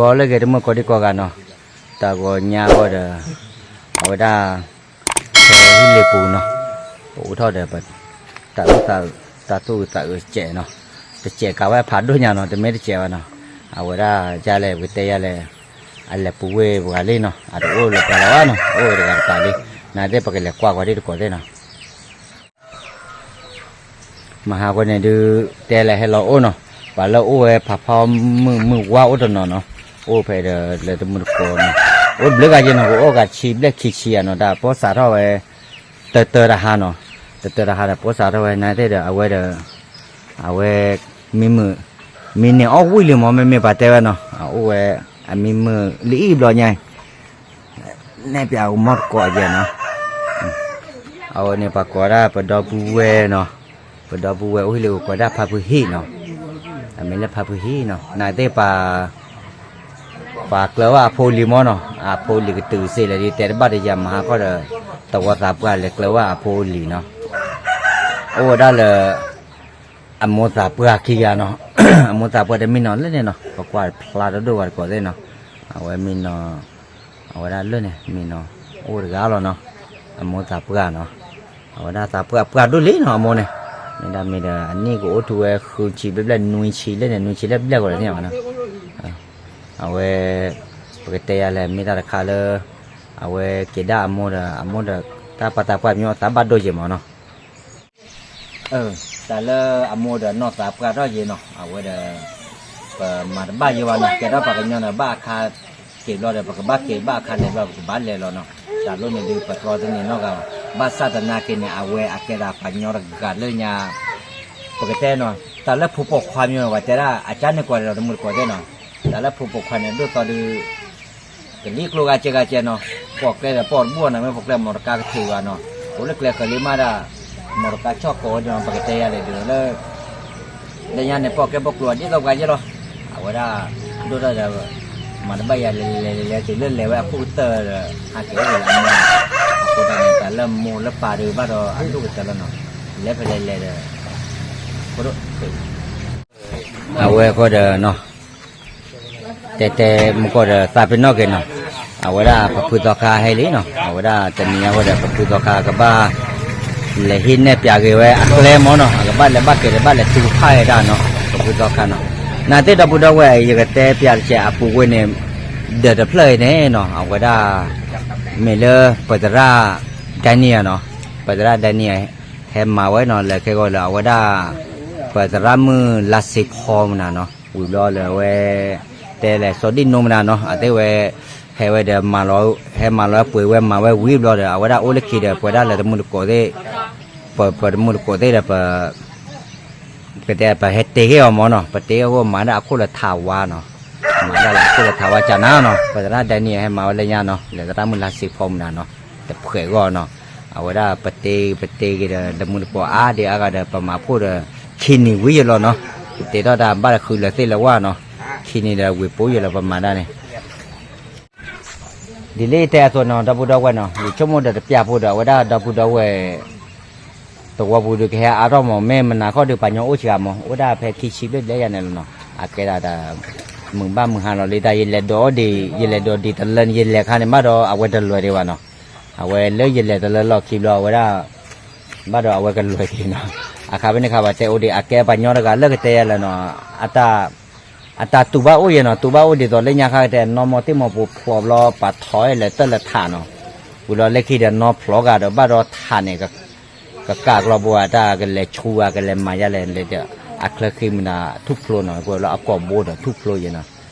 ဂီၤလၢအဂ့ၤ တမုၢ်ကိးဒံကိးဂၤနီၤ, တၢ်ဂီၤညါအဂီၢ်ဒီး အဝဲဒၣ် ဖဲဟံၣ်လ့ပူၤနီၤ, ပအိၣ်ထီၣ်ဒီး တၢ်အုၣ်သးအုး တၢ်သူၣ်အုးသးအုးတစဲးနီၤ, တစဲးကးဝဲဖးဒိၣ်ညါနီၤ, တမ့ၢ်တစဲးဘၣ်နီၤ, အဝဲဒၣ်ယလဲၣ် ပကတဲယလဲၣ်, အလဲၤပူၤဝ့ၢ်ပှၤလံနီၤ, အတအိၣ်လၢပှၤလၢၤဘၣ်နီၤ, အိၣ်ဝဲတဂၤတကးလံ, နာ်သက့ ပကလဲၤကွၢ်ကွၢ်ဒ်တကိးသ့ၣ်နီၤ. မဟါဃိန့ၣ်ဒုး တဲလဲၤဟဲလီၤအိၣ်နီၤ, ပှၤလၢအိၣ်ဝဲဖးဖီမုၢ်မုၢ်ဝါအိၣ်တနီၤနီၤ, အိၣ်ဖဲဒီးလၢတမုၢ်တကိးနီၤ, အိၣ်ဘျုးဂၤယဲနီၤ, ကအိၣ်ဂၤဆံဘျဲၣ်ခံဆံယဲနီၤ, တၢ်ပိာ်စးထီၣ်ဝဲ တတၢတဟါနီၤ, တတၢတဟါဒီးပိာ်စးထီၣ်ဝဲ နာ်သက့ဒီး အဝဲဒီး အဝဲ မ့မ့ၢ် မံန့ၢ်အီၣ်ဝံၣ်လံမး မ့မ့ၢ်ပှၤတဲဝဲနီၤ, အအိၣ်ဝဲ အမံမုၢ်လၢအံၤဘျီညါ နဲၣ်ပၠးအမီၢ်တကိးယဲနီၤ, အဝဲန့ၣ် ပှၤကိးဒၣ်ပဒီပုၢ်ဝဲၢ်နီၤ, ပဒီပုၢ်ဝဲၢ်အိၣ်ဟံၣ်လၢကိးဒၣ်ဖါဖုဟံၣ်နီၤ, အမ့ၢ်လၢဖါဖုဟံၣ်နီၤ, နာ်သက့ပှၤ ပှၤကျၢၤဝဲအဖိလံၤမးနီၤ, အဖိလံၤကတုၤစ့ၢ်လဲၣ်ဒ်တဲတဘၣ်ဒီးယၤမဟါခီဒီး သဝီသးပှၢ်လဲၤကျၢၤဝဲအဖိလံၤနီၤ, အိၣ်ဝဲဒၣ်လၢ အမိၢ်သးပှၢ်ခံဂၤနီၤ, အမိၢ်သးပှၢ်တမံနီၤလၢန့ၣ်နီၤ, ပကွၢ်ဖျါတဒိၣ်ဝဲတကိးသ့ၣ်နီၤ, အဝဲမံနီၤ, အဝဲဒၣ်လၢန့ၣ် မံနီၤ, အိၣ်တဂၤလီၤနီၤ, အမိၢ်သးပှၢ်နီၤ, အဝဲဒၣ်သးပှၢ်ပှၢ်ဒိၣ်လံနီၤ အမိၢ်န့ၣ်, မ့ၢ်ဒၣ်မ့ၢ်ဒီး အနံၣ်ကအိၣ်ထီၣ်ဝဲဃုဆံဘျဲၣ်ဘျဲၣ်နွံဆံလၢန့ၣ် နွံဆံလၢဘျဲၣ်ကီးန့ၣ်နီၤ, အဝဲ ပကတဲယၤလဲၣ် မ့ၢ်တၢ်တခါလၢ အဝဲက့ၤဒၣ်အမိၢ်ဒီး အမိၢ်ဒီး တၢ်ပှၤသးပှၢ်မ့ၢ်အသးဘၣ်ဒိၣ်ယဲၢ်မးနီၤ တၢ်လၢအမိၢ်ဒီးနီၢ်သးပှၢ်ထီၣ်ယဲၢ်နီၤ အဝဲဒီး ပမၤတဘၣ်ယဲၢ်ဘၣ်နီၤ ကဲထီၣ်ပှၤကညီန့ၣ် ဘၣ်အခါက့ၤဘျီဒီး ပကဘၣ်က့ၤဘၣ်အခါလဲၤဘျီ ပကဘၣ်လဲၤလီၤနီၤ တၢ်လိၣ်န့ၣ်ဒုး ပတြီသန့ၤနီတဂၤဘၣ် ဘၣ်ဆၣ်သနာ်က့န့ၣ် အဝဲအကဲဒၣ်ပှၤကညီတဂၤလၢညါ ပကတဲနီၤ တၢ်လၢဖိပိာ်ခွါမ့ၢ်ဝဲတဲဒၣ် အကါန့ၣ်ကွၢ်ဒီးတမုၢ်တကိးသ့ၣ်နီၤ တၢ်လၢဖိပိာ်ခွါန့ၣ် ဒိၣ်သီဒုး ကလံၤကျိဂၤစဲဂၤစဲနီၤ ပိာ်ကျဲဒီးပိာ်တဘူၣ်နီၤ မ့ၢ်ပိာ်ကျဲ မော်တော်ကား ကထံၣ်ဘၣ်နီၤ အိၣ်လၢကျဲဃၢၤလံမးဒၣ် မော်တော်ကား ဆီၣ်ကိးဝဲဒၣ်နီၤ ပကတဲယၤလဲၣ်ဒုးလၢ လၢညါန့ၣ် ပိာ်ကျဲပိာ်ကျိဒ်သိးပှၤယဲၢ်လီၤ အဝဲဒၣ် ဒိၣ်ထီၣ်ဒီး မၤတဘၣ်ယၤလဲၤလဲၤလဲၤလဲၤတုၤလၢလဲၤဝဲအခိၣ်ကတၢၢ်ဒီး ဟးက့ၤအိၣ်ဝဲလၢအမိၢ် အဃိသတးန့ၣ် တၢ်လၢမိၢ်လၢပၢ်ဒုးဘၣ်ဒီးအဒိၣ်ကတၢၢ်လီၤနီၤ လဲၤဖဲလဲၣ်လဲၣ်ဒီး အဝဲဃိဒီးနီၤ တဲတဲမုၢ်ကီၢ်ဒီးသးပ့ၤနီၣ်က့ၤနီၤ အဝဲဒၣ်ပဖုသီခါဟဲလံနီၤ အဝဲဒၣ်တနံၤညါဃိဒီးပဖုသီခါကဘၣ် လဲၤဟံးနဲၣ်ပၠးက့ၤဝဲအကျဲမးနီၤ အကဘၣ်လဲၤဘၣ်က့ၤဒီးဘၣ်လဲၤတုၤဖးဝဲဒၣ်နီၤ ပဖုသီခါနီၤ နာ်သ့ၣ်ဒီပုၢ်ဒီဝဲၢ် ယကတဲပၠးတကဲးအပူၤဝဲန့ၣ် ဒီးတဖျၢၣ်အံၤန့ၣ်နီၤ အဝဲဒၣ် မ့ၢ်လၢပသရၣ် Daniel နီၤ ပသရၣ် Daniel ဟဲမၤဝဲနီၤ လဲၤခဲဂီၤလၢအဝဲဒၣ် ပသရၣ်မုၣ်လါစ့ဖီမနုၤနီၤ ဝံၤဘျီလၢအဝဲ တဲလဲၤစီၤဒံၣ်နိမနုၤနီၤ အသ့ၣ်ဝဲ ဟဲဝဲဒီး ဟဲမၤလီၤပှ့ၤဝဲမၤဝဲဝံၤဘျီဒီး အဝဲဒၣ်အိၣ်လၢခံဒီး ပဝဲဒၣ်လၢတမုၢ်တကိးသ့ၣ် ပတမုၢ်တကိးသ့ၣ်ဒီး ပ ကတဲပဟဲတ့ၢ်က့ၤအီၤမးနီၤ ပတ့ၢ်အဂီၢ်မၤဒၣ်အခိၣ်လၢထးဝါနီၤ မၤဒၣ်လၢအခိၣ်လၢထးဝါကနၤနီၤ ပသရၣ် Daniel ဟဲမၤဝဲလၢညါနီၤ လဲၤသရၣ်မုၣ်လါစ့ဖီမနုၤနီၤ တဖှဲးဂီၢ်နီၤ အဝဲဒၣ်ပတ့ၢ်ပတ့ၢ်က့ၤဒီး တမုၢ်တကိးအါဒံးအါဂၤဒီး ပမၤဖှိၣ်ဒီး ခံနံၤဝံၤယဲၢ်လီၤနီၤ ပတ့ၢ်ထီၣ်တၢ်ဘၣ်ဒီးဃုလၢၤသ့ၣ်လၢၤဝဲနီၤ ခံနံၤဒီးဝံၤပူၤယဲၢ်လီၤပမၤဒၣ်န့ၣ် ဒ်လၢတဲအသိးနီၤ ဒီပုၢ်ဒီဝဲၢ်နီၤ ယဆိကမိၣ်ဒီးတပျၢ်ဖိဒီး အဝဲဒၣ်ဒီပုၢ်ဒီဝဲၢ် သဝီပူၤဒုးကဟဲအါထီၣ်မး မ့ၢ်မနၤခီဒုးပှၤညီအိၣ်စှၤမး အိၣ်ဒၣ်ဖဲခံဆံဘျဲၣ်ဘျဲၣ်ယၤန့ၣ်လီၤနီၤ အကဲဒၣ်တၢ် မုာ်ဘၣ်မုာ်ဟါလီၤလံ တၢ်ယလဲၤဒိးဒံး ယလဲၤဒိးဒံးတလၢ ယလဲၤခါန့ၣ် ဘၣ်ဒီးအဝဲတလဲၤဒံးဘၣ်နီၤ အဝဲလၢယလဲၤတလၢလီၢ်ခံဘျီ အဝဲဒၣ် ဘၣ်ဒီးအဝဲကလဲၤက့ၤနီၤ အခါဖဲန့ၣ်ခါပှၤတဲအိၣ်ဒံး အကဲပှၤညီတဂၤလၢကတဲယၤလၢနီၤ အတၢ် အတၢ်တူၢ်ဘၣ်အိၣ်ယဲၢ်နီၤ တူၢ်ဘၣ်အိၣ်ဒ်သိးလၢညါခါကတဲ နီၢ်မီၢ်တံၢ်မီၢ်ပူၤဖျိးဘျီ ပှၤထီၣ်အဲၣ်လၢတၢ်လၢထးနီၤ ဝံၤလီၤလၢခံဒီးနီၢ်ဖျိးဂၤဒီးဘၣ်ဒီးထးန့ၣ် ကကးကျီဘိအတၢ်ကလဲၤဆူအကလဲၤမၤယါလဲၣ်လဲၣ်ဒီး အချၢဃ့မုၢ်နၤထူၣ်ဖျိနီၤ, ကွဲးလၢအကိာ်ဘိဒီးထူၣ်ဖျိယဲနီၤ,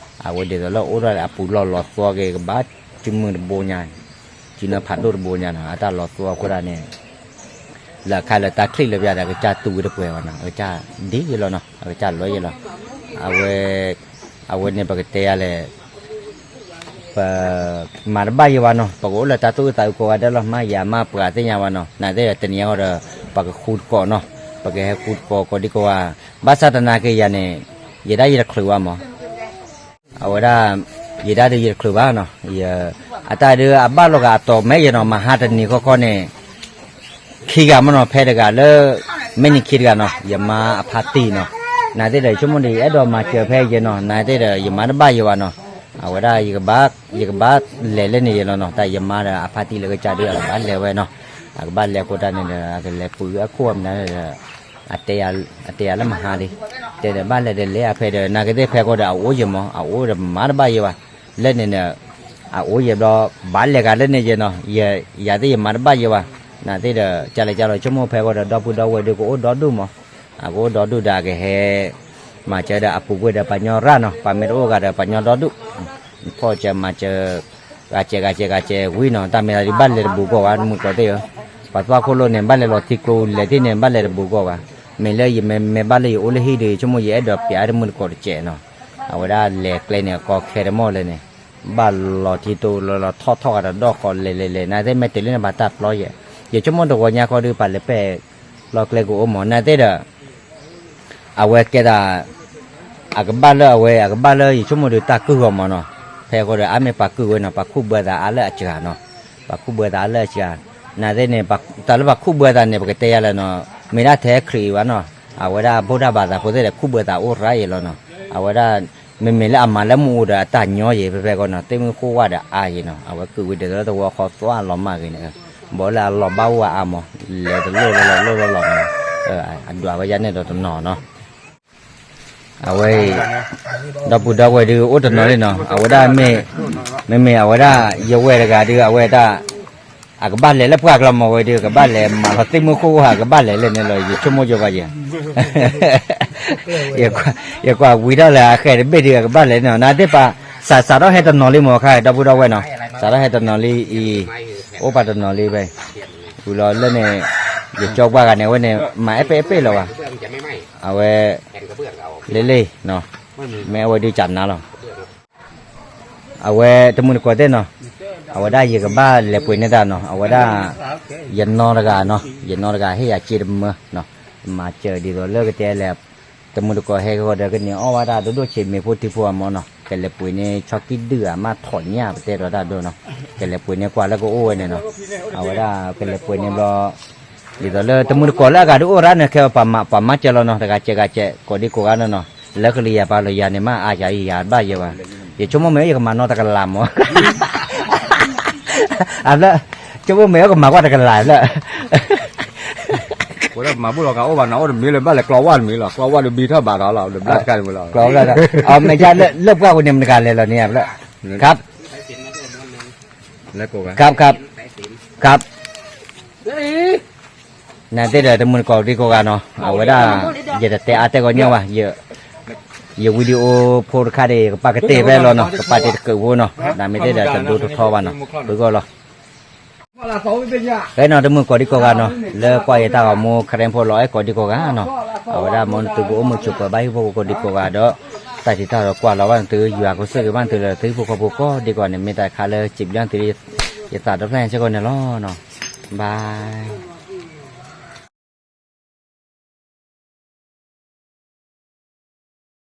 အဝဲဒ်သိးလၢအိၣ်ထီၣ်လၢအပူၤလီၢ်လီၤသွီက့ၤကဘၣ် စုမုၢ်တဘိညါ, စုနၢ်ဖးဒိၣ်တဘိညါနီၤ, အတၢ်လီၤသွီအဃိဒၣ်န့ၣ် လၢအခါလၢတၢ်ချံၣ်လၢပျၢ်ဒီး အကစၢ်တူၢ်ဝဲတပှဲၤဘၣ်နီၤ, အကစၢ်ဒ်ယဲလီၤနီၤ, အကစၢ်လီၤယဲလီၤ, အဝဲ အဝဲန့ၣ်ပကတဲယၤလဲၣ် ပ မၤတဘၣ်ယဲဘၣ်နီၤ, ပကအိၣ်လၢတၢ်သူၣ်အုးသးအုးကိးဂၤဒဲးလီၤ, မ့ၢ်ယၤမ့ၢ်ပှၤသ့ၣ်ညါဘၣ်နီၤ, နာ်သက့ဒီးတနံၤအံၤဒီး ပကဃူတကိးနီၤ, ပကဟဲဃူတကိးကိးဒံကိးဂၤ, ဘၣ်ဆၣ်သနာ်က့ယၤန့ၣ် ယဲဒၣ်ယတချုးဘၣ်မး, အဝဲဒၣ် ယဲဒၣ်ဒီးယတချုးဘၣ်နီၤ, အတၢ်ဒုးအဘၣ်လီၤဂာ်အတီၤမဲာ်ယဲနီၤ, မဟါတနံၤခီခီန့ၣ် ခံဂၤမ့ၢ်နီၤ, ဖဲတဂၤလၢ မ့ၢ်နံၤခံတဂၤနီၤ, ယမါအဖါတံၢ်နီၤ, နာ်သက့ဒီး ယဆိကမိၣ်ဒီး ယအဲၣ်ဒိးမၤစၢၤဖဲယဲနီၤ, နာ်သက့ဒီး ယမၤတဘၣ်ယဲဘၣ်နီၤ, အဝဲဒၣ် ယကဘၣ်လဲၤလၢန့ၣ်ယဲလီၤနီၤ, တၢ်ယမါဒီးအဖါတံၢ်လၢကစၢ်ဒုး အကဘၣ်လဲၤဝဲနီၤ, အကဘၣ်လဲၤဃိတၢ်န့ၣ်ဒီး အကလဲၤပှ့ၤအခိၣ်အမနုၤဒီး အတဲယၤလၢမဟါဒံး, တဲဒီးဘၣ်လဲၤဒီးလဲၤအဖဲဒီး နာ်က့သ့ၣ်ဖဲဃီဒီး အအိၣ်ယဲမး, အအိၣ်ဒီးမၤတဘၣ်ယဲဘၣ်, လၢန့ၣ်ဒီး အအိၣ်ယဲဘျီ ဘၣ်လဲၤဂၤလၢန့ၣ်ယဲနီၤ, ယၤသ့ၣ်ယမၤတဘၣ်ယဲဘၣ်, နာ်သက့ဒီး ကလဲၤကလီၤ ဆိကမိၣ်ဖဲဃီဒီး ဒီပုၢ်ဒီဝဲၢ်ဒုးကအိၣ်ဒီဒူၣ်မး, အကအိၣ်ဒီဒူၣ်ဒီးအကဟဲ မၤစၢၤဒီးအပူၤကွံာ်ဒီးပှၤညီရၣ်နီၤ, ပှၤမ့ၢ်တအိၣ်ဂၤဒီးပှၤညီဒီဒူၣ်, ဖီၣ်စၢၤမၤစၢၤ ဂၤစဲးဂၤစဲးဂၤစဲးဝံၤနီၤ, တၢ်မ့ၢ်တၢ်ဒ်ဘၣ်လဲၤတဘူးကီၢ်ဘၣ် တမုၢ်တကိးသ့ၣ်ဧၢ, ပှၤသွၣ်ခိၣ်လိၣ်န့ၣ် ဘၣ်လဲၤလီၤထံကျိလဲၤထံၣ်န့ၣ် ဘၣ်လဲၤတဘူးကီၢ်ဘၣ်, မ့ၢ်လၢယမ့ၢ်ဘၣ်လၢယအိၣ်လၢဟံၣ်ဒီး ဆိကမိၣ်ယအဲၣ်ဒိးပျးတမုၢ်တကိးတစဲးနီၤ, အဝဲဒၣ်လဲၤကျဲန့ၣ် ကီခဲတမီၢ်လဲၣ်န့ၣ်, ဘၣ်လီၤထံတိၢ်လီၤလီၤထီၣ်ထီၣ်ဂၤဒီးဒီၣ်ဃီလဲၤလဲၤလဲၤ နာ်သက့မ့ၢ်တုၤလၢန့ၣ်ဘၣ်တၢ်ပျီယဲ, ယဆိကမိၣ်တဂီၤညါဃီဒီး ပှၤလဲၤပဲာ်လီၤကျဲကအိၣ်မး နာ်သက့ဒီး အဝဲကဲသး အကဘၣ်လၢအဝဲ အကဘၣ်လၢယဆိကမိၣ်ဒီးတၢ်ကုၢ်ဂီၤမးနီၤ, ဖဲဃီဒီးအါမ့ၢ်ပှၤကုၢ်ဝဲနီၤ, ပှၤခူၣ်ဘၢသးအါလၢအစှၤနီၤ, ပှၤခူၣ်ဘၢသးအါလၢအစှၤ, နာ်သက့န့ၣ် တၢ်လၢပှၤခူၣ်ဘၢသးန့ၣ် ပကတဲယၤလၢနီၤ, မ့ၢ်ဒၣ်ထဲခရံာ်အံၤဘၣ်နီၤ, အဝဲဒၣ်ဗုဒ္ဓဘာသာဖိသ့ၣ်ဒီး ခူၣ်ဘၢသးအိၣ်ရၣ်ယဲလီၤနီၤ, အဝဲဒၣ် မ့မ့ၢ်လၢအမၤလၢမ့ၣ်အူဒီးအတၢ်ညီယဲ ဖဲဖဲဃီနီၤ, သ့ၣ်မုၢ်ဃိၣ်ဝါဒီးအါယဲနီၤ, အဝဲကုၢ်ဝံၤဒ်သိးလၢသဝီဃီသွါလီၤမၢ်ဂ့ၤန့ၣ်, ဘၣ်လၢအလီၤဘၣ်အိၣ်အါမး, လဲၤတလိၣ်လီၤလီၤလိၣ်လီၤလီၤနီၤ, အဒွးဝဲယၤန့ၣ်ဒီးတနီၤနီၤ အဝဲအံၤ ဒီပုၢ်ဒီဝဲၢ်ဒုးအိၣ်တနီၤလံနီၤ, အဝဲဒၣ်မ့ၢ် မ့မ့ၢ်အဝဲဒၣ် ယဝဲၢ်တဂၤဒုး အဝဲဒၣ် အကဘၣ်လဲၤလၢပှၢ်ကျီမးဝဲဒုး ကဘၣ်လဲၤမၤလီၤသ့ၣ်မုၢ်ဃိၣ်ဟး ကဘၣ်လဲၤလၢန့ၣ်လီၤ ယဆိကမိၣ်ယိဘၣ်ယဲ, ယကွၢ်ဝံၤထီၣ်လၢအဃဲတဘ့ၣ်ဒုး အကဘၣ်လဲၤန့ၣ်နီၤ, နသ့ၣ်ပာ် စးစးထီၣ်ဟဲတနီၤလံမးခါ ဒီပုၢ်ဒီဝဲၢ်နီၤ, စးထီၣ်ဟဲတနီၤလံအံၤ, အိၣ်ပာ်တနီၤလံဖဲ ဝံၤလီၤလၢန့ၣ် ယကၠီပှၢ်ဂၤန့ၣ် အဝဲန့ၣ် မၤအဲၣ်ပဲအဲၣ်ပဲလီၤဘၣ်, အဝဲ လ့လ့ မ့ၢ်အဝဲဒုးကနၤလီၤ အဝဲတမုၢ်တကိးသ့ၣ်နီၤ, အဝဲဒၣ်ယကဘၣ်လဲၤပှ့ၤန့ၢ်တၢ်နီၤ, အဝဲဒၣ် ယနီတဂၤနီၤ, ယနီတဂၤဟ့ၣ်ယၤစ့တမၢနီၤ, မၤစၢၤဒ်သိးလၢကတဲလဲၣ်, တမုၢ်တကိးဟဲကီးဒီးကန့ၢ်အီၣ်ဘၣ်တၢ်ဒိၣ်ဒိၣ်ဆံးမ့ၢ်ဖိထံဖိအမီၢ်နီၤ, ကလဲၤပှ့ၤန့ၢ်ဆီကံၣ်ဒုၣ်အမးထီၣ်ညၣ်ပတဲဒီးတၢ်ဒိၣ်နီၤ, ကလဲၤပှ့ၤန့ၢ်ကွၢ်လၢကအိၣ်ဝဲန့ၣ်နီၤ, အဝဲဒၣ်ကလဲၤပှ့ၤန့ၢ်ဘျီ ဒ်သိးလၢတမုၢ်တကိးလၢအဂၤဒုးအိၣ်ရၣ်န့ၣ် ခဲပှၤမၤစၢၤလီၤနီၤ, တဂၤစဲးဂၤစဲး ကိးဒံကိးဂၤနီၤနီၤ, လၢကလံၤယၤပာ်လီၤယၤန့ၣ် မ့ၢ်အါယၤအံၤယၤဘၣ်ယဲဘၣ်, ယဆိကမိၣ်မ့ၢ်ယကမၤနီတကလးမး, အဖျၢၣ်, ဆိကမိၣ်မ့ၢ်ယကမၤကွၢ်တကလးဖျၢၣ် ဝဲဒၣ်မၤဘူၣ်လီၤဂာ်အိၣ်ဘၣ်နီၤ, အိၣ်တမံၤလၢဘၣ်လဲၤကျီဝါတမံၤလီၤ, ကျီဝါဒီးဘံထီၣ်ဘးဒီးလီၤ, ဒီးဘျၣ်တခါန့ၣ်လီၤ, ကျီဝါ, အမ့ၢ်လၢပှၢ်ပူၤန့ၣ် မတဂၤလဲၤလီၤန့ၣ်ဖျၢၣ်, ခပ်, ခပ်, ခပ်, ခပ် နာ်သ့ၣ်ဒီးတမုၢ်တကိးဒံကိးဂၤနီၤ, အဝဲဒၣ် ယတတဲအါတဲဂီၢ်ညီဘၣ်, ယ video ဖိတခါဒီး ယကပာ်ကတ့ၢ်ဖဲလီၤနီၤ, ကပာ်တ့ၢ်တကုးဖိနီၤ, နာ်မ့ၢ်သ့ၣ်ဒီးတဒိတထီဘၣ်နီၤ, ပဂီၢ်လီၤ. ဖဲနီၤတမုၢ်ကိးဒံကိးဂၤနီၤ, လၢကွၢ်ယတၢ်ဂီၤမူ ခရဲဖိလီၤအဲၣ်ကိးဒံကိးဂၤနီၤ, အဝဲဒၣ်မ်နသုကအိၣ်မုာ်ဆိးပၢၤဘၣ်ဟံၣ်ဖိဃီဖိကိးဒံကိးဂၤဒီး တၢ်ထံးတၢ်တီကွၢ်လီၤဘၣ်နသု ယွၤကဆိၣ်ဂ့ၤဘၣ်နသုလၢသုဟံၣ်ဖိဃီဖိကိးဒံကိးဂၤန့ၣ် မ့ၢ်တၢ်တခါလၢစံးဘျုးနသု ယသးဒီဖျၢၣ်ညါစ့ၢ်ကီးန့ၣ်လီၤနီၤ, bye.